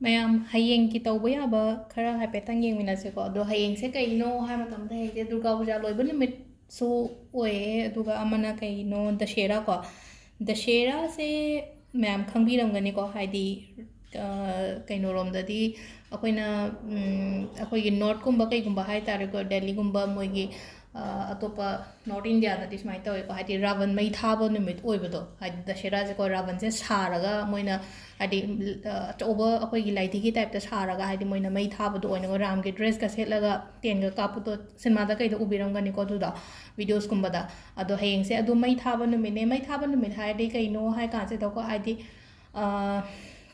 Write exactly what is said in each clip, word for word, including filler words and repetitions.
ꯃꯌꯥꯝ, ꯍꯌꯦꯡꯒꯤ ꯇꯧꯕ ꯌꯥꯕ ꯈꯔ ꯍꯥꯏꯐꯦꯠꯇꯪ ꯌꯦꯡꯃꯤꯟꯅꯁꯦꯀꯣ꯫ ꯑꯗꯣ ꯍꯌꯦꯡꯁꯦ ꯀꯩꯅꯣ ꯍꯥꯏ ꯃꯇꯝꯗ, ꯍꯌꯦꯡꯁꯦ ꯗꯨꯔꯒꯥ ꯄꯨꯖꯥ ꯂꯣꯏꯕ ꯅꯨꯃꯤꯠꯁꯨ ꯑꯣꯏꯌꯦ, ꯑꯗꯨꯒ ꯑꯃꯅ ꯀꯩꯅꯣ, ꯗꯁꯦꯔꯥꯀꯣ꯫ ꯗꯁꯦꯔꯥꯁꯦ ꯃꯌꯥꯝ ꯈꯪꯕꯤꯔꯝꯒꯅꯤꯀꯣ, ꯍꯥꯏꯗꯤ, ꯑ, ꯀꯩꯅꯣꯔꯣꯝꯗꯗꯤ ꯑꯩꯈꯣꯏꯅ, ꯎꯝ, ꯑꯩꯈꯣꯏꯒꯤ ꯅꯣꯔꯠꯀꯨꯝꯕ ꯀꯩꯒꯨꯝꯕ ꯍꯥꯏ ꯇꯥꯔꯦꯀꯣ, ꯗꯦꯜꯂꯤꯒꯨꯝꯕ, ꯃꯣꯏꯒꯤ, ꯑ, ꯑꯇꯣꯞꯄ ꯅꯣꯔꯠ ꯏꯟꯗꯤꯌꯥꯗꯗꯤ ꯁꯨꯃꯥꯏꯅ ꯇꯧꯋꯦꯀꯣ, ꯍꯥꯏꯗꯤ ꯔꯥꯕꯟ ꯃꯩ ꯊꯥꯕ ꯅꯨꯃꯤꯠ ꯑꯣꯏꯕꯗꯣ, ꯍꯥꯏꯗꯤ ꯗꯁꯦꯔꯥꯁꯦꯀꯣ, ꯔꯥꯕꯟꯁꯦ ꯁꯥꯔꯒ ꯃꯣꯏꯅ, ꯍꯥꯏꯗꯤ, ꯑ, ꯑꯆꯧꯕ ꯑꯩꯈꯣꯏꯒꯤ ꯂꯥꯏꯙꯤꯒꯤ ꯇꯥꯏꯞꯇ ꯁꯥꯔꯒ, ꯍꯥꯏꯗꯤ ꯃꯣꯏꯅ ꯃꯩ ꯊꯥꯕꯗꯣ ꯑꯣꯏꯅꯀꯣ, ꯔꯥꯝꯒꯤ ꯗ꯭ꯔꯦꯁꯀ ꯁꯦꯠꯂꯒ ꯇꯦꯟꯒ ꯀꯥꯞꯄꯗꯣ ꯁꯤꯅꯦꯃꯥꯗ ꯀꯩꯗ ꯎꯕꯤꯔꯝꯒꯅꯤꯀꯣ ꯑꯗꯨꯗꯣ, ꯚꯤꯗꯤꯑꯣꯁꯀꯨꯝꯕꯗ꯫ ꯑꯗꯣ ꯍꯌꯦꯡꯁꯦ ꯑꯗꯨ ꯃꯩ ꯊꯥꯕ ꯅꯨꯃꯤꯠꯅꯦ꯫ ꯃꯩ ꯊꯥꯕ ꯅꯨꯃꯤꯠ ꯍꯥꯏꯔꯗꯤ ꯀꯩꯅꯣ ꯍꯥꯏ ꯀꯥꯟꯁꯤꯗꯀꯣ, ꯍꯥꯏꯗꯤ, ꯑ,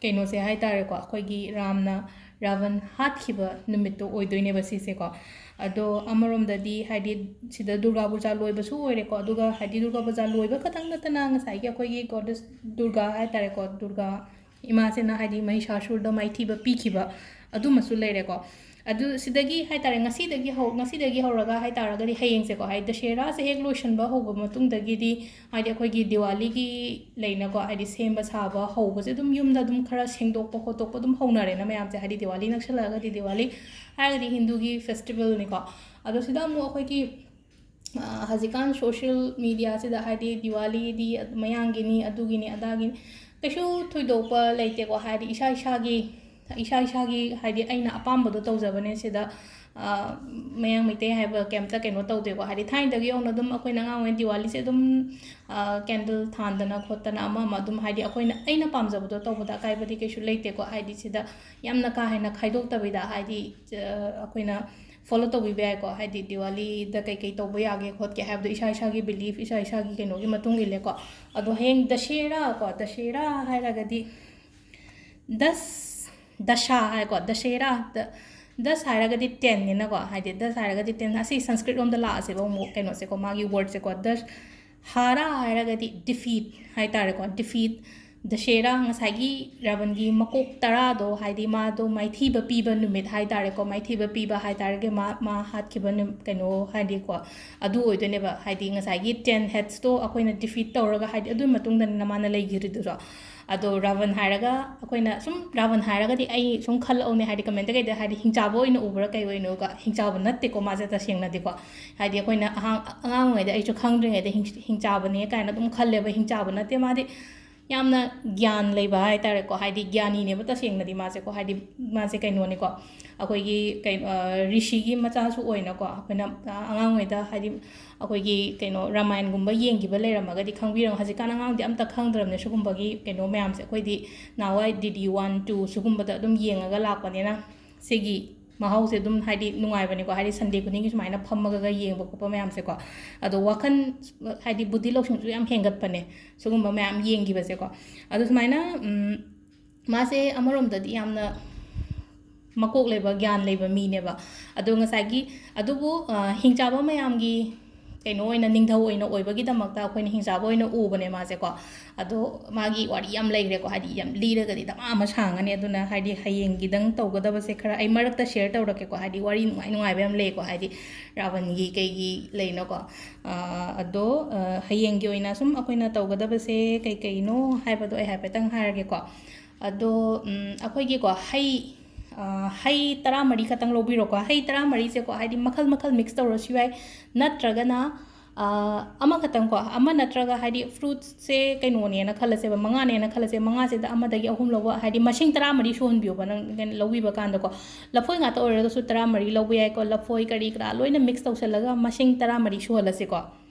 ꯀꯩꯅꯣꯁꯦ ꯍꯥꯏ ꯇꯥꯔꯦꯀꯣ, ꯑꯩꯈꯣꯏꯒꯤ ꯔꯥꯝꯅ ꯔꯥꯕꯟ ꯍꯥꯠꯈꯤꯕ ꯅꯨꯃꯤꯠꯇꯣ ꯑꯣꯏꯗꯣꯏꯅꯦꯕ ꯁꯤꯁꯦꯀꯣ꯫ ꯑꯗꯣ ꯑꯃꯔꯣꯝꯗꯗꯤ ꯍꯥꯏꯗꯤ ꯁꯤꯗ ꯗꯨꯔꯒꯥ ꯄꯨꯖꯥ ꯂꯣꯏꯕꯁꯨ ꯑꯣꯏꯔꯦꯀꯣ, ꯑꯗꯨꯒ ꯍꯥꯏꯗꯤ ꯗꯨꯔꯒꯥ ꯄꯨꯖꯥ ꯂꯣꯏꯕ ꯈꯛꯇꯪ ꯅꯠꯇꯅ ꯉꯁꯥꯏꯒꯤ ꯑꯩꯈꯣꯏꯒꯤ ꯒꯣꯗꯦꯁ ꯗꯨꯔꯒꯥ ꯍꯥꯏ ꯇꯥꯔꯦꯀꯣ, ꯗꯨꯔꯒꯥ ꯏꯃꯥꯁꯤꯅ ꯍꯥꯏꯗꯤ ꯃꯍꯤꯁꯥꯁꯨꯔꯗ ꯃꯥꯏꯊꯤꯕ ꯄꯤꯈꯤꯕ ꯑꯗꯨꯃꯁꯨ ꯂꯩꯔꯦꯀꯣ꯫ ꯑꯗꯨ ꯁꯤꯗꯒꯤ ꯍꯥꯏ ꯇꯥꯔꯦ, ꯉꯁꯤꯗꯒꯤ ꯍꯧ-, ꯉꯁꯤꯗꯒꯤ ꯍꯧꯔꯒ ꯍꯥꯏ ꯇꯥꯔꯒꯗꯤ ꯍꯌꯦꯡꯁꯦꯀꯣ, ꯍꯥꯏꯗꯤ ꯗꯁꯦꯔꯥꯁꯦ ꯍꯦꯛ ꯂꯣꯏꯁꯤꯟꯕ ꯍꯧꯕ ꯃꯇꯨꯡꯗꯒꯤꯗꯤ ꯍꯥꯏꯗꯤ ꯑꯩꯈꯣꯏꯒꯤ ꯗꯤꯋꯥꯂꯤꯒꯤ ꯂꯩꯅꯀꯣ, ꯍꯥꯏꯗꯤ ꯁꯦꯝꯕ ꯁꯥꯕ ꯍꯧꯕꯁꯦ ꯑꯗꯨꯝ ꯌꯨꯝꯗ ꯑꯗꯨꯝ ꯈꯔ ꯁꯦꯡꯗꯣꯛꯄ ꯈꯣꯠꯇꯣꯛꯄ ꯑꯗꯨꯝ ꯍꯧꯅꯔꯦꯅ ꯃꯌꯥꯝꯁꯦ, ꯍꯥꯏꯗꯤ ꯗꯤꯋꯥꯂꯤ ꯅꯛꯁꯜꯂꯛꯑꯒꯗꯤ, ꯗꯤꯋꯥꯂꯤ ꯍꯥꯏꯔꯒꯗꯤ ꯍꯤꯟꯗꯨꯒꯤ ꯐꯦꯁꯇꯤꯚꯦꯜꯅꯤꯀꯣ꯫ ꯑꯗꯣ ꯁꯤꯗ ꯑꯃꯨꯛ ꯑꯩꯈꯣꯏꯒꯤ, ꯑ, ꯍꯧꯖꯤꯛꯀꯥꯟ ꯁꯣꯁꯤꯌꯦꯜ ꯃꯤꯗꯤꯌꯥꯁꯤꯗ ꯍꯥꯏꯗꯤ ꯗꯤꯋꯥꯂꯤꯗꯤ ꯃꯌꯥꯡꯒꯤꯅꯤ, ꯑꯗꯨꯒꯤꯅꯤ, ꯑꯗꯥꯒꯤꯅꯤ, ꯀꯩꯁꯨ ꯊꯣꯏꯗꯣꯛꯄ ꯂꯩꯇꯦꯀꯣ꯫ ꯍꯥꯏꯗꯤ ꯏꯁꯥ ꯏꯁꯥꯒꯤ, ꯏꯁꯥ ꯏꯁꯥꯒꯤ ꯍꯥꯏꯗꯤ ꯑꯩꯅ ꯑꯄꯥꯝꯕꯗꯣ ꯇꯧꯖꯕꯅꯦ ꯁꯤꯗ꯫ ꯑ, ꯃꯌꯥꯡ ꯃꯩꯇꯩ ꯍꯥꯏꯕ ꯀꯩꯝꯇ ꯀꯩꯅꯣ ꯇꯧꯗꯦꯀꯣ꯫ ꯍꯥꯏꯗꯤ ꯊꯥꯏꯅꯗꯒꯤ ꯍꯧꯅ ꯑꯗꯨꯝ ꯑꯩꯈꯣꯏꯅ ꯑꯉꯥꯡ ꯑꯣꯏꯔꯤꯉꯩ ꯗꯤꯋꯥꯂꯤꯁꯦ ꯑꯗꯨꯝ, ꯑ, ꯀꯦꯟꯗꯜ ꯊꯥꯟꯗꯅ ꯈꯣꯠꯇꯅ ꯑꯃ ꯑꯃ ꯑꯗꯨꯝ, ꯍꯥꯏꯗꯤ ꯑꯩꯈꯣꯏꯅ, ꯑꯩꯅ ꯄꯥꯝꯖꯕꯗꯣ ꯇꯧꯕꯗ ꯑꯀꯥꯏꯕꯗꯤ ꯀꯩꯁꯨ ꯂꯩꯇꯦꯀꯣ꯫ ꯍꯥꯏꯗꯤ ꯁꯤꯗ ꯌꯥꯝꯅ ꯀꯥ ꯍꯦꯟꯅ ꯈꯥꯏꯗꯣꯛꯇꯕꯤꯗ, ꯍꯥꯏꯗꯤ, ꯑ, ꯑꯩꯈꯣꯏꯅ ꯐꯣꯂꯣ ꯇꯧꯕꯤꯕ ꯌꯥꯏꯀꯣ꯫ ꯍꯥꯏꯗꯤ ꯗꯤꯋꯥꯂꯤꯗ ꯀꯩꯀꯩ ꯇꯧꯕ ꯌꯥꯒꯦ ꯈꯣꯠꯀꯦ ꯍꯥꯏꯕꯗꯣ ꯏꯁꯥ ꯏꯁꯥꯒꯤ ꯕꯤꯂꯤꯐ, ꯏꯁꯥ ꯏꯁꯥꯒꯤ ꯀꯩꯅꯣꯒꯤ ꯃꯇꯨꯡ ꯏꯜꯂꯦꯀꯣ꯫ ꯑꯗꯣ ꯍꯌꯦꯡ ꯗꯁꯦꯔꯥ ꯀꯣ, ꯗꯁꯦꯔꯥ ꯍꯥꯏꯔꯒꯗꯤ ꯗꯁ, ꯗꯁꯥ ꯍꯥꯏꯀꯣ, ꯗꯁꯦꯔꯥ, ꯗ-, ꯗꯁ ꯍꯥꯏꯔꯒꯗꯤ ꯇꯦꯟꯅꯤꯅꯀꯣ, ꯍꯥꯏꯗꯤ ꯗꯁ ꯍꯥꯏꯔꯒꯗꯤ ꯇꯦꯟ, ꯑꯁꯤ ꯁꯪꯁꯀ꯭ꯔꯤꯠ ꯂꯣꯝꯗ ꯂꯥꯛꯑꯁꯦꯕ ꯑꯃꯨꯛ ꯀꯩꯅꯣꯁꯦꯀꯣ, ꯃꯥꯒꯤ ꯋꯥꯔꯗꯁꯦꯀꯣ, ꯗꯁ, ꯍꯥꯔꯥ ꯍꯥꯏꯔꯒꯗꯤ ꯗꯤꯐꯤꯠ ꯍꯥꯏꯇꯥꯔꯦꯀꯣ, ꯗꯤꯐꯤꯠ꯫ ꯗꯁꯦꯔꯥ, ꯉꯁꯥꯏꯒꯤ ꯔꯥꯕꯟꯒꯤ ꯃꯀꯣꯛ ꯇꯔꯥꯗꯣ, ꯍꯥꯏꯗꯤ ꯃꯥꯗꯣ ꯃꯥꯏꯊꯤꯕ ꯄꯤꯕ ꯅꯨꯃꯤꯠ ꯍꯥꯏꯇꯥꯔꯦꯀꯣ, ꯃꯥꯏꯊꯤꯕ ꯄꯤꯕ ꯍꯥꯏꯇꯥꯔꯒꯗꯤ ꯃꯥ, ꯃꯥ ꯍꯥꯠꯈꯤꯕ ꯅꯨꯃꯤꯠ, ꯀꯩꯅꯣ, ꯍꯥꯏꯗꯤꯀꯣ, ꯑꯗꯨ ꯑꯣꯏꯗꯣꯏꯅꯦꯕ꯫ ꯍꯥꯏꯗꯤ ꯉꯁꯥꯏꯒꯤ ꯇꯦꯟ ꯍꯦꯗꯁꯇꯣ ꯑꯩꯈꯣꯏꯅ ꯗꯤꯐꯤꯠ ꯇꯧꯔꯒ, ꯍꯥꯏꯗꯤ ꯑꯗꯨꯒꯤ ꯃꯇꯨꯡꯗꯅꯤꯅ ꯃꯥꯅ ꯂꯩꯈꯤꯗ꯭ꯔꯤꯗꯨꯁꯨ꯫ ꯑꯗꯣ ꯔꯥꯕꯟ ꯍꯥꯏꯔꯒ ꯑꯩꯈꯣꯏꯅ ꯁꯨꯝ ꯔꯥꯕꯟ ꯍꯥꯏꯔꯒꯗꯤ ꯑꯩ ꯁꯨꯝ ꯈꯜꯂꯛꯎꯅꯦ, ꯍꯥꯏꯗꯤ ꯀꯃꯦꯟꯇ ꯀꯩꯗ ꯍꯥꯏꯗꯤ ꯍꯤꯡꯆꯥꯕ ꯑꯣꯏꯅ ꯎꯕ꯭ꯔꯥ ꯀꯩ ꯑꯣꯏꯅꯣꯒ, ꯍꯤꯡꯆꯥꯕ ꯅꯠꯇꯦꯀꯣ ꯃꯥꯁꯦ ꯇꯁꯦꯡꯅꯗꯤꯀꯣ꯫ ꯍꯥꯏꯗꯤ ꯑꯩꯈꯣꯏꯅ ꯑꯉꯥꯡ ꯑꯉꯥꯡ ꯑꯣꯏꯔꯤꯉꯩꯗ ꯑꯩꯁꯨ ꯈꯪꯗ꯭ꯔꯤꯉꯩꯗ ꯍꯤꯡ- ꯍꯤꯡꯆꯥꯕꯅꯦ ꯀꯥꯏꯅ ꯑꯗꯨꯝ ꯈꯜꯂꯦꯕ꯫ ꯍꯤꯡꯆꯥꯕ ꯅꯠꯇꯦ, ꯃꯥꯗꯤ ꯌꯥꯝꯅ ꯒ꯭ꯌꯥꯟ ꯂꯩꯕ ꯍꯥꯏꯇꯥꯔꯦꯀꯣ꯫ ꯍꯥꯏꯗꯤ ꯒ꯭ꯌꯥꯅꯤꯅꯦꯕ ꯇꯁꯦꯡꯅꯗꯤ ꯃꯥꯁꯦꯀꯣ꯫ ꯍꯥꯏꯗꯤ ꯃꯥꯁꯦ ꯀꯩꯅꯣꯅꯤꯀꯣ, ꯑꯩꯈꯣꯏꯒꯤ ꯀꯩꯅꯣ, ꯑ, ꯔꯤꯁꯤꯒꯤ ꯃꯆꯥꯁꯨ ꯑꯣꯏꯅꯀꯣ꯫ ꯑꯩꯈꯣꯏꯅ, ꯑ, ꯑꯉꯥꯡ ꯑꯣꯏꯗ ꯍꯥꯏꯗꯤ ꯑꯩꯈꯣꯏꯒꯤ ꯀꯩꯅꯣ ꯔꯥꯃꯥꯌꯟꯒꯨꯝꯕ ꯌꯦꯡꯈꯤꯕ ꯂꯩꯔꯝꯃꯒꯗꯤ ꯈꯪꯕꯤꯔꯝ-, ꯍꯧꯖꯤꯛꯀꯥꯟ ꯑꯉꯥꯡꯗꯤ ꯑꯝꯇ ꯈꯪꯗ꯭ꯔꯕꯅꯦ ꯁꯤꯒꯨꯝꯕꯒꯤ ꯀꯩꯅꯣ ꯃꯌꯥꯝꯁꯦ꯫ ꯑꯩꯈꯣꯏꯗꯤ ꯅꯍꯥꯟꯋꯥꯏ ꯗꯤ ꯗꯤ ꯋꯥꯟ ꯇꯨ ꯁꯤꯒꯨꯝꯕꯗ ꯑꯗꯨꯝ ꯌꯦꯡꯉꯒ ꯂꯥꯛꯄꯅꯤꯅ ꯁꯤꯒꯤ ꯃꯍꯥꯎꯁꯦ ꯑꯗꯨꯝ ꯍꯥꯏꯗꯤ ꯅꯨꯡꯉꯥꯏꯕꯅꯤꯀꯣ꯫ ꯍꯥꯏꯗꯤ ꯁꯟꯗꯦ ꯈꯨꯗꯤꯡꯒꯤ ꯁꯨꯃꯥꯏꯅ ꯐꯝꯃꯒꯒ ꯌꯦꯡꯕ ꯈꯣꯠꯄ ꯃꯌꯥꯝꯁꯦꯀꯣ꯫ ꯑꯗꯣ ꯋꯥꯈꯜ ꯍꯥꯏꯗꯤ ꯕꯨꯙꯤ ꯂꯧꯁꯤꯡꯁꯨ ꯌꯥꯝ ꯍꯦꯟꯒꯠꯄꯅꯦ ꯁꯤꯒꯨꯝꯕ ꯃꯌꯥꯝ ꯌꯦꯡꯈꯤꯕꯁꯦꯀꯣ꯫ ꯑꯗꯣ ꯁꯨꯃꯥꯏꯅ, ꯎꯝ, ꯃꯥꯁꯦ ꯑꯃꯔꯣꯝꯗꯗꯤ ꯌꯥꯝꯅ ꯃꯀꯣꯛ ꯂꯩꯕ, ꯒ꯭ꯌꯥꯟ ꯂꯩꯕ ꯃꯤꯅꯦꯕ꯫ ꯑꯗꯣ ꯉꯁꯥꯏꯒꯤ, ꯑꯗꯨꯕꯨ, ꯑ, ꯍꯤꯡꯆꯥꯕ ꯃꯌꯥꯝꯒꯤ ꯀꯩꯅꯣ ꯑꯣꯏꯅ, ꯅꯤꯡꯊꯧ ꯑꯣꯏꯅ ꯑꯣꯏꯕꯒꯤꯗꯃꯛꯇ ꯑꯩꯈꯣꯏꯅ ꯍꯤꯡꯆꯥꯕ ꯑꯣꯏꯅ ꯎꯕꯅꯦ ꯃꯥꯁꯦꯀꯣ꯫ ꯑꯗꯣ ꯃꯥꯒꯤ ꯋꯥꯔꯤ ꯌꯥꯝ ꯂꯩꯈ꯭ꯔꯦꯀꯣ, ꯍꯥꯏꯗꯤ ꯌꯥꯝ ꯂꯤꯔꯒꯗꯤ ꯗꯃꯥ ꯑꯃ ꯁꯥꯡꯉꯅꯤ꯫ ꯑꯗꯨꯅ ꯍꯥꯏꯗꯤ ꯍꯌꯦꯡꯒꯤꯗꯪ ꯇꯧꯒꯗꯕꯁꯦ ꯈꯔ ꯑꯩ ꯃꯔꯛꯇ ꯁꯤꯌꯔ ꯇꯧꯔꯛꯀꯦꯀꯣ, ꯍꯥꯏꯗꯤ ꯋꯥꯔꯤ ꯅꯨꯡꯉꯥꯏ ꯅꯨꯡꯉꯥꯏꯕ ꯌꯥꯝ ꯂꯩꯀꯣ, ꯍꯥꯏꯗꯤ ꯔꯥꯕꯟꯒꯤ ꯀꯩꯒꯤ ꯂꯩꯅꯀꯣ꯫ ꯑ, ꯑꯗꯣ, ꯑ, ꯍꯌꯦꯡꯒꯤ ꯑꯣꯏꯅ ꯁꯨꯝ ꯑꯩꯈꯣꯏꯅ ꯇꯧꯒꯗꯕꯁꯦ ꯀꯩ ꯀꯩꯅꯣ ꯍꯥꯏꯕꯗꯣ ꯑꯩ ꯍꯥꯏꯐꯦꯠꯇꯪ ꯍꯥꯏꯔꯒꯦꯀꯣ꯫ ꯑꯗꯣ, ꯎꯝ, ꯑꯩꯈꯣꯏꯒꯤꯀꯣ ꯍꯩ, ꯑ, ꯍꯩ ꯇꯔꯥꯃꯔꯤ ꯈꯛꯇꯪ ꯂꯧꯕꯤꯔꯣꯀꯣ꯫ ꯍꯩ ꯇꯔꯥꯃꯔꯤꯁꯦꯀꯣ, ꯍꯥꯏꯗꯤ ꯃꯈꯜ ꯃꯈꯜ ꯃꯤꯛꯁ ꯇꯧꯔꯁꯨ ꯌꯥꯏ, ꯅꯠꯇ꯭ꯔꯒꯅ, ꯑ, ꯑꯃꯈꯛꯇꯪꯀꯣ, ꯑꯃ ꯅꯠꯇ꯭ꯔꯒ ꯍꯥꯏꯗꯤ ꯐ꯭ꯔꯨꯠꯁꯦ ꯀꯩꯅꯣꯅꯦꯅ ꯈꯜꯂꯁꯦꯕ, ꯃꯉꯥꯅꯦꯅ ꯈꯜꯂꯁꯦ, ꯃꯉꯥꯁꯤꯗ ꯑꯃꯗꯒꯤ ꯑꯍꯨꯝ ꯂꯧꯕ, ꯍꯥꯏꯗꯤ ꯃꯁꯤꯡ ꯇꯔꯥꯃꯔꯤ ꯁꯨꯍꯟꯕꯤꯌꯣꯕ ꯅꯪ ꯀꯩꯅꯣ ꯂꯧꯕꯤꯕ ꯀꯥꯟꯗꯀꯣ꯫ ꯂꯐꯣꯏ ꯉꯥꯛꯇ ꯑꯣꯏꯔꯒꯁꯨ ꯇꯔꯥꯃꯔꯤ ꯂꯧꯕ ꯌꯥꯏꯀꯣ꯫ ꯂꯐꯣꯏ ꯀꯔꯤ ꯀꯔꯥ ꯂꯣꯏꯅ ꯃꯤꯛꯁ ꯇꯧꯁꯜꯂꯒ ꯃꯁꯤꯡ ꯇꯔꯥꯃꯔꯤ ꯁꯨꯍꯜꯂꯁꯤꯀꯣ꯫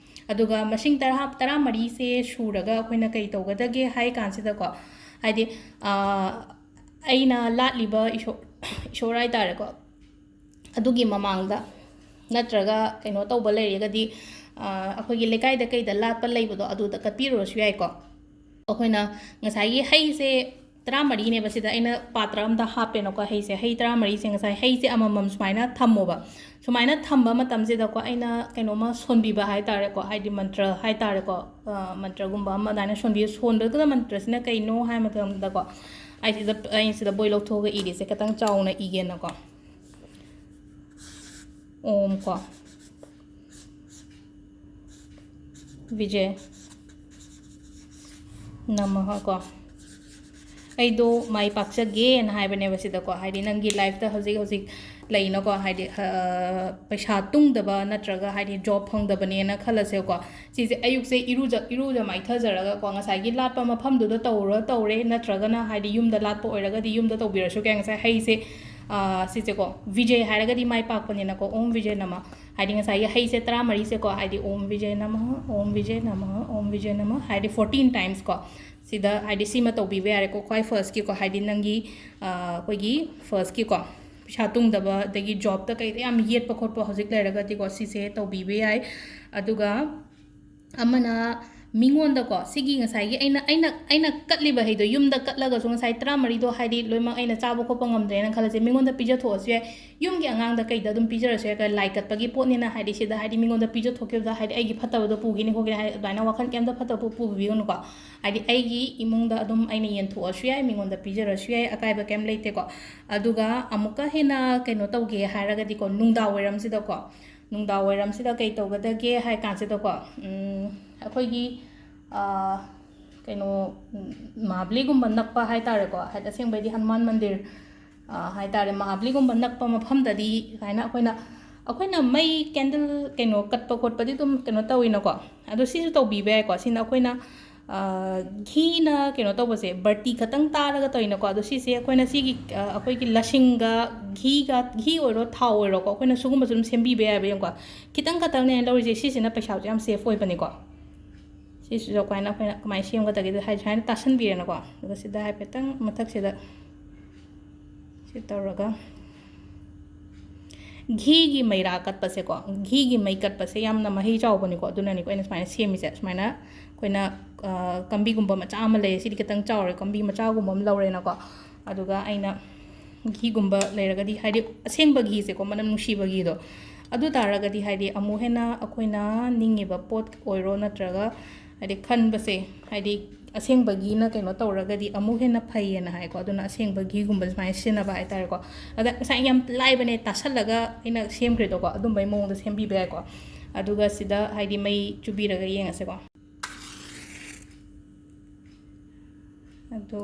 ꯑꯗꯨꯒ ꯃꯁꯤꯡ ꯇꯔꯥ, ꯇꯔꯥꯃꯔꯤꯁꯦ ꯁꯨꯔꯒ ꯑꯩꯈꯣꯏꯅ ꯀꯩ ꯇꯧꯒꯗꯒꯦ ꯍꯥꯏ ꯀꯥꯟꯁꯤꯗꯀꯣ, ꯍꯥꯏꯗꯤ, ꯑ, ꯑꯩꯅ ꯂꯥꯠꯂꯤꯕ ꯏꯁꯣꯔ, ꯏꯁꯣꯔ ꯍꯥꯏꯇꯥꯔꯦꯀꯣ, ꯑꯗꯨꯒꯤ ꯃꯃꯥꯡꯗ ꯅꯠꯇ꯭ꯔꯒ ꯀꯩꯅꯣ ꯇꯧꯕ ꯂꯩꯔꯒꯗꯤ, ꯑ, ꯑꯩꯈꯣꯏꯒꯤ ꯂꯩꯀꯥꯏꯗ ꯀꯩꯗ ꯂꯥꯠꯄ ꯂꯩꯕꯗꯣ ꯑꯗꯨꯗ ꯀꯠꯄꯤꯔꯨꯔꯁꯨ ꯌꯥꯏꯀꯣ꯫ ꯑꯩꯈꯣꯏꯅ ꯉꯁꯥꯏꯒꯤ ꯍꯩꯁꯦ ꯇꯔꯥꯃꯔꯤꯅꯦꯕ ꯁꯤꯗ ꯑꯩꯅ ꯄꯥꯇ꯭ꯔ ꯑꯝꯗ ꯍꯥꯞꯄꯦꯅꯀꯣ ꯍꯩꯁꯦ꯫ ꯍꯩ ꯇꯔꯥꯃꯔꯤꯁꯦ ꯉꯁꯥꯏ ꯍꯩꯁꯦ ꯑꯃꯃꯝ ꯁꯨꯃꯥꯏꯅ ꯊꯝꯃꯣꯕ꯫ ꯁꯨꯃꯥꯏꯅ ꯊꯝꯕ ꯃꯇꯝꯁꯤꯗꯀꯣ ꯑꯩꯅ ꯀꯩꯅꯣꯝꯃ ꯁꯣꯟꯕꯤꯕ ꯍꯥꯏꯇꯥꯔꯦꯀꯣ, ꯍꯥꯏꯗꯤ ꯃꯟꯇ꯭ꯔ ꯍꯥꯏꯇꯥꯔꯦꯀꯣ, ꯑ, ꯃꯟꯇ꯭ꯔꯒꯨꯝꯕ ꯑꯃ ꯑꯗꯨꯃꯥꯏꯅ ꯁꯣꯟꯕꯤꯕ꯫ ꯁꯣꯟꯕꯗꯨꯗ ꯃꯟꯇ꯭ꯔꯁꯤꯅ ꯀꯩꯅꯣ ꯍꯥꯏ ꯃꯇꯝꯗꯀꯣ, ꯑꯩ ꯁꯤꯗ, ꯑꯩ ꯁꯤꯗ ꯕꯣꯏ ꯂꯧꯊꯣꯛꯑꯒ ꯏꯒꯦꯁꯦ, ꯈꯤꯇꯪ ꯆꯥꯎꯅ ꯏꯒꯦꯅꯀꯣ꯫ ꯑꯣꯝ ꯀꯣ꯫ ꯕꯤꯖꯦ ꯅꯃꯍ ꯀꯣ꯫ ꯑꯩꯗꯣ ꯃꯥꯏ ꯄꯥꯛꯆꯒꯦꯅ ꯍꯥꯏꯕꯅꯦꯕ ꯁꯤꯗꯀꯣ, ꯍꯥꯏꯗꯤ ꯅꯪꯒꯤ ꯂꯥꯏꯐꯇ ꯍꯧꯖꯤꯛ ꯍꯧꯖꯤꯛ ꯂꯩꯅꯀꯣ, ꯍꯥꯏꯗꯤ ꯑ, ꯄꯩꯁꯥ ꯇꯨꯡꯗꯕ ꯅꯠꯇ꯭ꯔꯒ ꯍꯥꯏꯗꯤ ꯖꯣꯕ ꯐꯪꯗꯕꯅꯦꯅ ꯈꯜꯂꯁꯦꯕꯀꯣ꯫ ꯁꯤꯁꯦ ꯑꯌꯨꯛꯁꯦ ꯏꯔꯨꯖ ꯏꯔꯨꯖ ꯃꯥꯏꯊꯖꯔꯒꯀꯣ, ꯉꯁꯥꯏꯒꯤ ꯂꯥꯠꯄ ꯃꯐꯝꯗꯨꯗ ꯇꯧꯔ ꯇꯧꯔꯦ, ꯅꯠꯇ꯭ꯔꯒꯅ ꯍꯥꯏꯗꯤ ꯌꯨꯝꯗ ꯂꯥꯠꯄ ꯑꯣꯏꯔꯒꯗꯤ ꯌꯨꯝꯗ ꯇꯧꯕꯤꯔꯁꯨ ꯌꯥꯏ꯫ ꯉꯁꯥꯏ ꯍꯩꯁꯦ, ꯑ, ꯁꯤꯁꯦꯀꯣ, ꯚꯤꯖꯦ ꯍꯥꯏꯔꯒꯗꯤ ꯃꯥꯏ ꯄꯥꯛꯄꯅꯤꯅꯀꯣ, ꯑꯣꯝ ꯚꯤꯖꯦ ꯅꯃ꯫ ꯍꯥꯏꯗꯤ ꯉꯁꯥꯏꯒꯤ ꯍꯩꯁꯦ ꯇꯔꯥꯃꯔꯤꯁꯦꯀꯣ, ꯍꯥꯏꯗꯤ ꯑꯣꯝ ꯚꯤꯖꯦ ꯅꯃ, ꯑꯣꯝ ꯚꯤꯖꯦ ꯅꯃ, ꯑꯣꯝ ꯚꯤꯖꯦ ꯅꯃ, ꯍꯥꯏꯗꯤ fourteen times ꯀꯣ꯫ ꯁꯤꯗ ꯍꯥꯏꯗꯤ ꯁꯤꯃ ꯇꯧꯕꯤꯕ ꯌꯥꯔꯦꯀꯣ, ꯈ꯭ꯋꯥꯏ ꯐꯥꯔꯁꯀꯤꯀꯣ, ꯍꯥꯏꯗꯤ ꯅꯪꯒꯤ, ꯑ, ꯑꯩꯈꯣꯏꯒꯤ ꯐꯥꯔꯁꯀꯤꯀꯣ, ꯄꯩꯁꯥ ꯇꯨꯡꯗꯕ, ꯑꯗꯒꯤ ꯖꯣꯕꯇ ꯀꯩꯗ ꯌꯥꯝ ꯌꯦꯠꯄ ꯈꯣꯠꯄ ꯍꯧꯖꯤꯛ ꯂꯩꯔꯒꯗꯤꯀꯣ, ꯁꯤꯁꯦ ꯇꯧꯕꯤꯕ ꯌꯥꯏ꯫ ꯑꯗꯨꯒ ꯑꯃꯅ ꯃꯤꯉꯣꯟꯗꯀꯣ, ꯁꯤꯒꯤ ꯉꯁꯥꯏꯒꯤ ꯑꯩꯅ, ꯑꯩꯅ, ꯑꯩꯅ ꯀꯠꯂꯤꯕ ꯍꯩꯗꯣ ꯌꯨꯝꯗ ꯀꯠꯂꯒꯁꯨ, ꯉꯁꯥꯏ ꯇꯔꯥꯃꯔꯤꯗꯣ ꯍꯥꯏꯗꯤ ꯂꯣꯏꯅꯃꯛ ꯑꯩꯅ ꯆꯥꯕ ꯈꯣꯠꯄ ꯉꯝꯗ꯭ꯔꯦꯅ ꯈꯜꯂꯁꯦ, ꯃꯤꯉꯣꯟꯗ ꯄꯤꯖꯊꯣꯛꯑꯁꯨ ꯌꯥꯏ꯫ ꯌꯨꯝꯒꯤ ꯑꯉꯥꯡꯗ ꯀꯩꯗ ꯑꯗꯨꯝ ꯄꯤꯖꯔꯁꯨ ꯌꯥꯏ, ꯂꯥꯏ ꯀꯠꯄꯒꯤ ꯄꯣꯠꯅꯤꯅ, ꯍꯥꯏꯗꯤ ꯁꯤꯗ ꯍꯥꯏꯗꯤ ꯃꯤꯉꯣꯟꯗ ꯄꯤꯖꯊꯣꯛꯈꯤꯕꯗ ꯍꯥꯏꯗꯤ ꯑꯩꯒꯤ ꯐꯠꯇꯕꯗꯣ ꯄꯨꯈꯤꯅꯤ ꯈꯣꯠꯈꯤꯅꯤ ꯍꯥꯏꯗꯤ ꯑꯗꯨꯃꯥꯏꯅ ꯋꯥꯈꯜ ꯀꯩꯝꯇ ꯐꯠꯇꯕ ꯄꯨ-, ꯄꯨꯕꯤꯒꯅꯨꯀꯣ꯫ ꯍꯥꯏꯗꯤ ꯑꯩꯒꯤ ꯏꯃꯨꯡꯗ ꯑꯗꯨꯝ ꯑꯩꯅ ꯌꯦꯟꯊꯣꯛꯑꯁꯨ ꯌꯥꯏ, ꯃꯤꯉꯣꯟꯗ ꯄꯤꯖꯔꯁꯨ ꯌꯥꯏ, ꯑꯀꯥꯏꯕ ꯀꯩꯝ ꯂꯩꯇꯦꯀꯣ꯫ ꯑꯗꯨꯒ ꯑꯃꯨꯛꯀ ꯍꯦꯟꯅ ꯀꯩꯅꯣ ꯇꯧꯒꯦ ꯍꯥꯏꯔꯒꯗꯤꯀꯣ, ꯅꯨꯡꯗꯥꯡ ꯋꯥꯏꯔꯝꯁꯤꯗꯀꯣ, ꯅꯨꯡꯗꯥꯡ ꯋꯥꯏꯔꯝꯁꯤꯗ ꯀꯩ ꯇꯧꯒꯗꯒꯦ ꯍꯥꯏ ꯀꯥꯟꯁꯤꯗꯀꯣ, ꯎꯝ, ꯑꯩꯈꯣꯏꯒꯤ, ꯑ, ꯀꯩꯅꯣ, ꯎꯝ, ꯃꯍꯥꯕꯂꯤꯒꯨꯝꯕ ꯅꯛꯄ ꯍꯥꯏ ꯇꯥꯔꯦꯀꯣ, ꯍꯥꯏꯗꯤ ꯑꯁꯦꯡꯕꯩꯗꯤ ꯍꯅꯨꯃꯥꯟ ꯃꯟꯗꯤꯔ, ꯑ, ꯍꯥꯏ ꯇꯥꯔꯦ, ꯃꯍꯥꯕꯂꯤꯒꯨꯝꯕ ꯅꯛꯄ ꯃꯐꯝꯗꯗꯤ ꯁꯨꯃꯥꯏꯅ ꯑꯩꯈꯣꯏꯅ, ꯑꯩꯈꯣꯏꯅ ꯃꯩ ꯀꯦꯟꯗꯜ ꯀꯩꯅꯣ ꯀꯠꯄ ꯈꯣꯠꯄꯗꯤ ꯑꯗꯨꯝ ꯀꯩꯅꯣ ꯇꯧꯋꯤꯅꯀꯣ, ꯑꯗꯣ ꯁꯤꯁꯨ ꯇꯧꯕꯤꯕ ꯌꯥꯏꯀꯣ꯫ ꯁꯤꯅ ꯑꯩꯈꯣꯏꯅ, ꯑ, ꯘꯤꯅ ꯀꯩꯅꯣ ꯇꯧꯕꯁꯦ, ꯕꯔꯇꯤ ꯈꯛꯇꯪ ꯇꯥꯔꯒ ꯇꯧꯋꯤꯅꯀꯣ, ꯑꯗꯣ ꯁꯤꯁꯦ ꯑꯩꯈꯣꯏꯅ ꯁꯤꯒꯤ, ꯑ, ꯑꯩꯈꯣꯏꯒꯤ ꯂꯁꯤꯡꯒ ꯘꯤꯒ, ꯘꯤ ꯑꯣꯏꯔꯣ ꯊꯥꯎ ꯑꯣꯏꯔꯣꯀꯣ, ꯑꯩꯈꯣꯏꯅ ꯁꯤꯒꯨꯝꯕꯁꯨ ꯑꯗꯨꯝ ꯁꯦꯝꯕꯤꯕ ꯌꯥꯏꯕ꯫ ꯌꯦꯡꯉꯨꯀꯣ, ꯈꯤꯇꯪ ꯈꯛꯇꯪꯅꯦ ꯂꯧꯔꯤꯁꯦ, ꯁꯤꯁꯤꯅ ꯄꯩꯁꯥꯁꯨ ꯌꯥꯝ ꯁꯦꯐ ꯑꯣꯏꯕꯅꯤꯀꯣ꯫ ꯁꯤꯁꯤꯁꯨ ꯑꯩꯈꯣꯏꯅ, ꯑꯩꯈꯣꯏꯅ ꯀꯃꯥꯏꯅ ꯁꯦꯝꯒꯗꯒꯦꯗ ꯍꯥꯏ-, ꯁꯨꯃꯥꯏꯅ ꯇꯥꯁꯟꯕꯤꯔꯦꯅꯀꯣ, ꯑꯗꯨꯒ ꯁꯤꯗ ꯍꯥꯏꯐꯦꯠꯇꯪ ꯃꯊꯛꯁꯤꯗ ꯁꯤ ꯇꯧꯔꯒ, ꯘꯤꯒꯤ ꯃꯩꯔꯥ ꯀꯠꯄꯁꯦꯀꯣ, ꯘꯤꯒꯤ ꯃꯩ ꯀꯠꯄꯁꯦ ꯌꯥꯝꯅ ꯃꯍꯩ ꯆꯥꯎꯕꯅꯤꯀꯣ, ꯑꯗꯨꯅꯅꯤꯀꯣ ꯑꯩꯅ ꯁꯨꯃꯥꯏꯅ ꯁꯦꯝꯃꯤꯁꯦ꯫ ꯁꯨꯃꯥꯏꯅ ꯑꯩꯈꯣꯏꯅ, ꯑ, ꯀꯝꯕꯤꯒꯨꯝꯕ ꯃꯆꯥ ꯑꯃ ꯂꯩꯌꯦ, ꯁꯤꯗꯤ ꯈꯤꯇꯪ ꯆꯥꯎꯔꯦ, ꯀꯝꯕꯤ ꯃꯆꯥꯒꯨꯝꯕ ꯑꯃ ꯂꯧꯔꯦꯅꯀꯣ, ꯑꯗꯨꯒ ꯑꯩꯅ ꯘꯤꯒꯨꯝꯕ ꯂꯩꯔꯒꯗꯤ, ꯍꯥꯏꯗꯤ ꯑꯁꯦꯡꯕ ꯘꯤꯁꯦꯀꯣ, ꯃꯅꯝ ꯅꯨꯡꯁꯤꯕ ꯘꯤꯗꯣ, ꯑꯗꯨ ꯇꯥꯔꯒꯗꯤ ꯍꯥꯏꯗꯤ ꯑꯃꯨꯛ ꯍꯦꯟꯅ ꯑꯩꯈꯣꯏꯅ ꯅꯤꯡꯉꯤꯕ ꯄꯣꯠ ꯑꯣꯏꯔꯣ ꯅꯠꯇ꯭ꯔꯒ ꯍꯥꯏꯗꯤ ꯈꯟꯕꯁꯦ, ꯍꯥꯏꯗꯤ ꯑꯁꯦꯡꯕ ꯘꯤꯅ ꯀꯩꯅꯣ ꯇꯧꯔꯒꯗꯤ ꯑꯃꯨꯛ ꯍꯦꯟꯅ ꯐꯩꯌꯦꯅ ꯍꯥꯏꯀꯣ꯫ ꯑꯗꯨꯅ ꯑꯁꯦꯡꯕ ꯘꯤꯒꯨꯝꯕ ꯁꯨꯃꯥꯏꯅ ꯁꯤꯖꯤꯟꯅꯕ ꯍꯥꯏꯇꯥꯔꯦꯀꯣ꯫ ꯑꯗ ꯉꯁꯥꯏ ꯌꯥꯝ ꯂꯥꯏꯕꯅꯦ, ꯇꯥꯁꯜꯂꯒ ꯑꯩꯅ ꯁꯦꯝꯈ꯭ꯔꯦꯗꯣꯀꯣ, ꯑꯗꯨꯝꯕꯩ ꯃꯑꯣꯡꯗ ꯁꯦꯝꯕꯤꯕ ꯌꯥꯏꯀꯣ꯫ ꯑꯗꯨꯒ ꯁꯤꯗ ꯍꯥꯏꯗꯤ ꯃꯩ ꯆꯨꯕꯤꯔꯒ ꯌꯦꯡꯉꯁꯦꯀꯣ꯫ ꯑꯗꯣ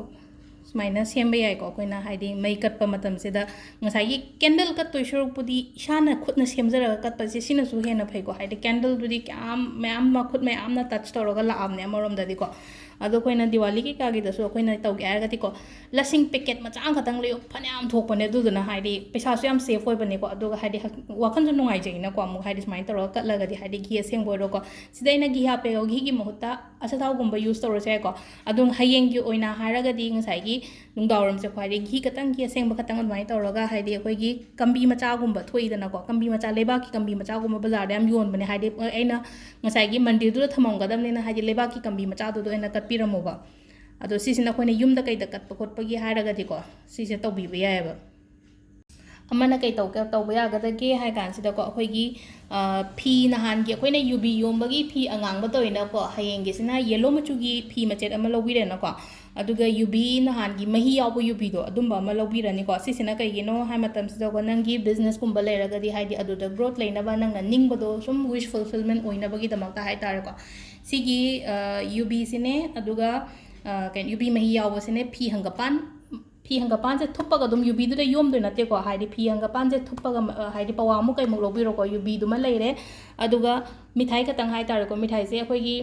ꯁꯨꯃꯥꯏꯅ ꯁꯦꯝꯕ ꯌꯥꯏꯀꯣ꯫ ꯑꯩꯈꯣꯏꯅ ꯍꯥꯏꯗꯤ ꯃꯩ ꯀꯠꯄ ꯃꯇꯝꯁꯤꯗ ꯉꯁꯥꯏꯒꯤ ꯀꯦꯟꯗꯜ ꯀꯠꯇꯣꯏ ꯁꯔꯨꯛꯄꯨꯗꯤ ꯏꯁꯥꯅ ꯈꯨꯠꯅ ꯁꯦꯝꯖꯔꯒ ꯀꯠꯄꯁꯦ ꯁꯤꯅꯁꯨ ꯍꯦꯟꯅ ꯐꯩꯀꯣ꯫ ꯍꯥꯏꯗꯤ ꯀꯦꯟꯗꯜꯗꯨꯗꯤ ꯀꯌꯥꯝ ꯃꯌꯥꯝ ꯃꯈꯨꯠ ꯃꯌꯥꯝꯅ ꯇꯆ ꯇꯧꯔꯒ ꯂꯥꯛꯑꯕꯅꯦ ꯑꯃꯔꯣꯝꯗꯗꯤꯀꯣ꯫ ꯑꯗꯣ ꯑꯩꯈꯣꯏꯅ ꯗꯤꯋꯥꯂꯤꯒꯤ ꯀꯩꯀꯥꯒꯤꯗꯁꯨ ꯑꯩꯈꯣꯏꯅ ꯇꯧꯒꯦ ꯍꯥꯏꯔꯒꯗꯤꯀꯣ, ꯂꯁꯤꯡ ꯄꯦꯀꯦꯠ ꯃꯆꯥ ꯑꯃꯈꯛꯇꯪ ꯂꯩꯌꯨ, ꯐꯅꯌꯥꯝ ꯊꯣꯛꯄꯅꯦ꯫ ꯑꯗꯨꯗꯨꯅ ꯍꯥꯏꯗꯤ ꯄꯩꯁꯥꯁꯨ ꯌꯥꯝ ꯁꯦꯐ ꯑꯣꯏꯕꯅꯦꯀꯣ꯫ ꯑꯗꯨꯒ ꯍꯥꯏꯗꯤ ꯍꯛ-, ꯋꯥꯈꯜꯁꯨ ꯅꯨꯡꯉꯥꯏꯖꯩꯅꯀꯣ꯫ ꯑꯃꯨꯛ ꯍꯥꯏꯗꯤ ꯁꯨꯃꯥꯏꯅ ꯇꯧꯔꯒ ꯀꯠꯂꯒꯗꯤ ꯍꯥꯏꯗꯤ ꯘꯤ ꯑꯁꯦꯡꯕ ꯑꯣꯏꯔꯣꯀꯣ꯫ ꯁꯤꯗ ꯑꯩꯅ ꯘꯤ ꯍꯥꯞꯄꯦꯀꯣ, ꯘꯤꯒꯤ ꯃꯍꯨꯠꯇ ꯑꯆꯥꯊꯥꯎꯒꯨꯝꯕ ꯌꯨꯁ ꯇꯧꯔꯁꯨ ꯌꯥꯏꯀꯣ꯫ ꯑꯗꯣ ꯍꯌꯦꯡꯒꯤ ꯑꯣꯏꯅ ꯍꯥꯏꯔꯒꯗꯤ ꯉꯁꯥꯏꯒꯤ ꯅꯨꯡꯗꯥꯡꯋꯥꯏꯔꯝꯁꯦ ꯈ꯭ꯋꯥꯏꯗꯒꯤ ꯘꯤ ꯈꯇꯪ, ꯘꯤ ꯑꯁꯦꯡꯕ ꯈꯇꯪ ꯑꯗꯨꯃꯥꯏꯅ ꯇꯧꯔꯒ ꯍꯥꯏꯗꯤ ꯑꯩꯈꯣꯏꯒꯤ ꯀꯝꯕꯤ ꯃꯆꯥꯒꯨꯝꯕ ꯊꯣꯛꯏꯗꯅꯀꯣ, ꯀꯝꯕꯤ ꯃꯆꯥ, ꯂꯩꯕꯥꯛꯀꯤ ꯀꯝꯕꯤ ꯃꯆꯥꯒꯨꯝꯕ ꯕꯖꯥꯔꯗ ꯌꯥꯝ ꯌꯣꯟꯕꯅꯦ꯫ ꯍꯥꯏꯗꯤ ꯑꯩꯅ ꯉꯁꯥꯏꯒꯤ ꯃꯟꯗꯤꯔꯗꯨꯗ ꯊꯝꯃꯝꯒꯗꯕꯅꯤꯅ ꯍꯥꯏꯗꯤ ꯂꯩꯕꯥꯛꯀꯤ ꯀꯝꯕꯤ ꯃꯆꯥꯗꯨꯗ ꯑꯣꯏꯅ ꯀꯠꯄꯤꯔꯝꯃꯣꯕ꯫ ꯑꯗꯣ ꯁꯤꯁꯤꯅ ꯑꯩꯈꯣꯏꯅ ꯌꯨꯝꯗ ꯀꯩꯗ ꯀꯠꯄ ꯈꯣꯠꯄꯒꯤ ꯍꯥꯏꯔꯒꯗꯤꯀꯣ, ꯁꯤꯁꯦ ꯇꯧꯕꯤꯕ ꯌꯥꯏꯑꯕ꯫ ꯑꯃꯅ ꯀꯩ ꯇꯧꯒꯦ, ꯇꯧꯕ ꯌꯥꯒꯗꯒꯦ ꯍꯥꯏ ꯀꯥꯟꯁꯤꯗꯀꯣ, ꯑꯩꯈꯣꯏꯒꯤ, ꯑ, ꯐꯤ ꯅꯍꯥꯟꯒꯤ ꯑꯩꯈꯣꯏꯅ ꯌꯨꯕꯤ ꯌꯣꯝꯕꯒꯤ ꯐꯤ ꯑꯉꯥꯡꯕ ꯇꯧꯋꯤꯅꯀꯣ, ꯍꯌꯦꯡꯒꯤꯁꯤꯅ ꯌꯦꯂꯣ ꯃꯆꯨꯒꯤ ꯐꯤ ꯃꯆꯦꯠ ꯑꯃ ꯂꯧꯕꯤꯔꯦꯅꯀꯣ, ꯑꯗꯨꯒ ꯌꯨꯕꯤ ꯅꯍꯥꯟꯒꯤ ꯃꯍꯤ ꯌꯥꯎꯕ ꯌꯨꯕꯤꯗꯣ ꯑꯗꯨꯝꯕ ꯑꯃ ꯂꯧꯕꯤꯔꯅꯤꯀꯣ꯫ ꯁꯤꯁꯤꯅ ꯀꯩꯒꯤꯅꯣ ꯍꯥꯏ ꯃꯇꯝꯁꯤꯗꯀꯣ, ꯅꯪꯒꯤ ꯕꯤꯖꯤꯅꯦꯁꯀꯨꯝꯕ ꯂꯩꯔꯒꯗꯤ ꯍꯥꯏꯗꯤ ꯑꯗꯨꯗ ꯒ꯭ꯔꯣꯠ ꯂꯩꯅꯕ, ꯅꯪꯅ ꯅꯤꯡꯕꯗꯣ ꯁꯨꯝ ꯋꯤꯁ ꯐꯨꯜꯐꯤꯜꯃꯦꯟ ꯑꯣꯏꯅꯕꯒꯤꯗꯃꯛꯇ ꯍꯥꯏꯇꯥꯔꯦꯀꯣ꯫ ꯁꯤꯒꯤ, ꯑ, ꯌꯨꯕꯤꯁꯤꯅꯦ, ꯑꯗꯨꯒ, ꯑ, ꯀꯩꯅꯣ, ꯌꯨꯕꯤ ꯃꯍꯤ ꯌꯥꯎꯕꯁꯤꯅꯦ, ꯐꯤ ꯍꯪꯒꯄꯥꯟ, ꯐꯤ ꯍꯪꯒꯄꯥꯟꯁꯦ ꯊꯨꯞꯄꯒ ꯑꯗꯨꯝ ꯌꯨꯕꯤꯗꯨꯗ ꯌꯣꯝꯗꯣꯏ ꯅꯠꯇꯦꯀꯣ꯫ ꯍꯥꯏꯗꯤ ꯐꯤ ꯍꯪꯒꯄꯥꯟꯁꯦ ꯊꯨꯞꯄꯒ, ꯑ, ꯍꯥꯏꯗꯤ ꯄꯋꯥꯃꯨꯛ ꯀꯩꯃꯨꯛ ꯂꯧꯕꯤꯔꯣꯀꯣ꯫ ꯌꯨꯕꯤꯗꯨꯃ ꯂꯩꯔꯦ, ꯑꯗꯨꯒ ꯃꯤꯊꯥꯏ ꯈꯛꯇꯪ ꯍꯥꯏꯇꯥꯔꯦꯀꯣ꯫ ꯃꯤꯊꯥꯏꯁꯦ ꯑꯩꯈꯣꯏꯒꯤ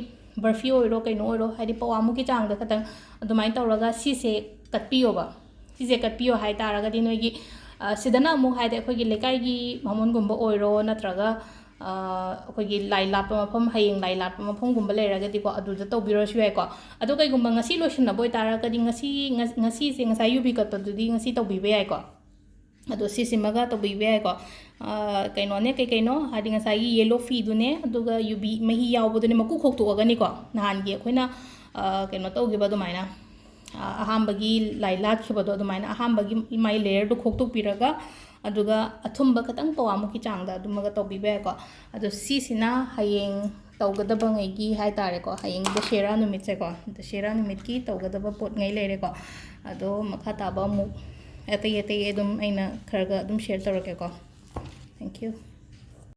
ꯕꯔꯐꯤ ꯑꯣꯏꯔꯣ ꯀꯩꯅꯣ ꯑꯣꯏꯔꯣ, ꯍꯥꯏꯗꯤ ꯄꯋꯥꯃꯨꯛꯀꯤ ꯆꯥꯡꯗ ꯈꯛꯇꯪ ꯑꯗꯨꯃꯥꯏꯅ ꯇꯧꯔꯒ ꯁꯤꯁꯦ ꯀꯠꯄꯤꯌꯣꯕ꯫ ꯁꯤꯁꯦ ꯀꯠꯄꯤꯌꯣ ꯍꯥꯏ ꯇꯥꯔꯒꯗꯤ ꯅꯣꯏꯒꯤ, ꯑ, ꯁꯤꯗꯅ ꯑꯃꯨꯛ ꯍꯥꯏꯗꯤ ꯑꯩꯈꯣꯏꯒꯤ ꯂꯩꯀꯥꯏꯒꯤ ꯕꯥꯃꯣꯟꯒꯨꯝꯕ ꯑꯣꯏꯔꯣ, ꯅꯠꯇ꯭ꯔꯒ, ꯑ, ꯑꯩꯈꯣꯏꯒꯤ ꯂꯥꯏ ꯂꯥꯠꯄ ꯃꯐꯝ, ꯍꯌꯦꯡ ꯂꯥꯏ ꯂꯥꯠꯄ ꯃꯐꯝꯒꯨꯝꯕ ꯂꯩꯔꯒꯗꯤꯀꯣ, ꯑꯗꯨꯗ ꯇꯧꯕꯤꯔꯁꯨ ꯌꯥꯏꯀꯣ꯫ ꯑꯗꯣ ꯀꯩꯒꯨꯝꯕ ꯉꯁꯤ ꯂꯣꯏꯁꯤꯟꯅꯕ ꯑꯣꯏꯇꯥꯔꯒꯗꯤ ꯉꯁꯤ, ꯉ-, ꯉꯁꯤꯁꯦ ꯉꯁꯥꯏ ꯌꯨꯕꯤ ꯀꯠꯄꯗꯨꯗꯤ ꯉꯁꯤ ꯇꯧꯕꯤꯕ ꯌꯥꯏꯀꯣ꯫ ꯑꯗꯣ ꯁꯤꯁꯤꯃꯒ ꯇꯧꯕꯤꯕ ꯌꯥꯏꯀꯣ꯫ ꯑ, ꯀꯩꯅꯣꯅꯦ, ꯀꯩ ꯀꯩꯅꯣ, ꯍꯥꯏꯗꯤ ꯉꯁꯥꯏꯒꯤ ꯌꯦꯂꯣ ꯐꯤꯗꯨꯅꯦ, ꯑꯗꯨꯒ ꯌꯨꯕꯤ ꯃꯍꯤ ꯌꯥꯎꯕꯗꯨꯅꯦ, ꯃꯀꯨ ꯈꯣꯛꯇꯣꯛꯑꯒꯅꯤꯀꯣ, ꯅꯍꯥꯟꯒꯤ ꯑꯩꯈꯣꯏꯅ, ꯑ, ꯀꯩꯅꯣ ꯇꯧꯈꯤꯕ ꯑꯗꯨꯃꯥꯏꯅ, ꯑ, ꯑꯍꯥꯟꯕꯒꯤ ꯂꯥꯏ ꯂꯥꯠꯈꯤꯕꯗꯣ ꯑꯗꯨꯃꯥꯏꯅ ꯑꯍꯥꯟꯕꯒꯤ ꯃꯥꯏ ꯂꯦꯌꯔꯗꯨ ꯈꯣꯛꯇꯣꯛꯄꯤꯔꯒ, ꯑꯗꯨꯒ ꯑꯊꯨꯝꯕ ꯈꯤꯇꯪ ꯄꯋꯥꯃꯨꯛꯀꯤ ꯆꯥꯡꯗ ꯑꯗꯨꯃꯒ ꯇꯧꯕꯤꯕ ꯌꯥꯏꯀꯣ꯫ ꯑꯗꯣ ꯁꯤꯁꯤꯅ ꯍꯌꯦꯡ ꯇꯧꯒꯗꯕꯉꯩꯒꯤ ꯍꯥꯏ ꯇꯥꯔꯦꯀꯣ, ꯍꯌꯦꯡ ꯗꯁꯦꯔꯥ ꯅꯨꯃꯤꯠꯁꯦꯀꯣ, ꯗꯁꯦꯔꯥ ꯅꯨꯃꯤꯠꯀꯤ ꯇꯧꯒꯗꯕ ꯄꯣꯠꯉꯩ ꯂꯩꯔꯦꯀꯣ꯫ ꯑꯗꯣ ꯃꯈꯥ ꯇꯥꯕ ꯑꯃꯨꯛ ꯑꯇꯩ ꯑꯇꯩ ꯑꯗꯨꯝ ꯑꯩꯅ ꯈꯔꯒ ꯑꯗꯨꯝ ꯁꯤꯌꯔ ꯇꯧꯔꯛꯀꯦꯀꯣ꯫ Thank you.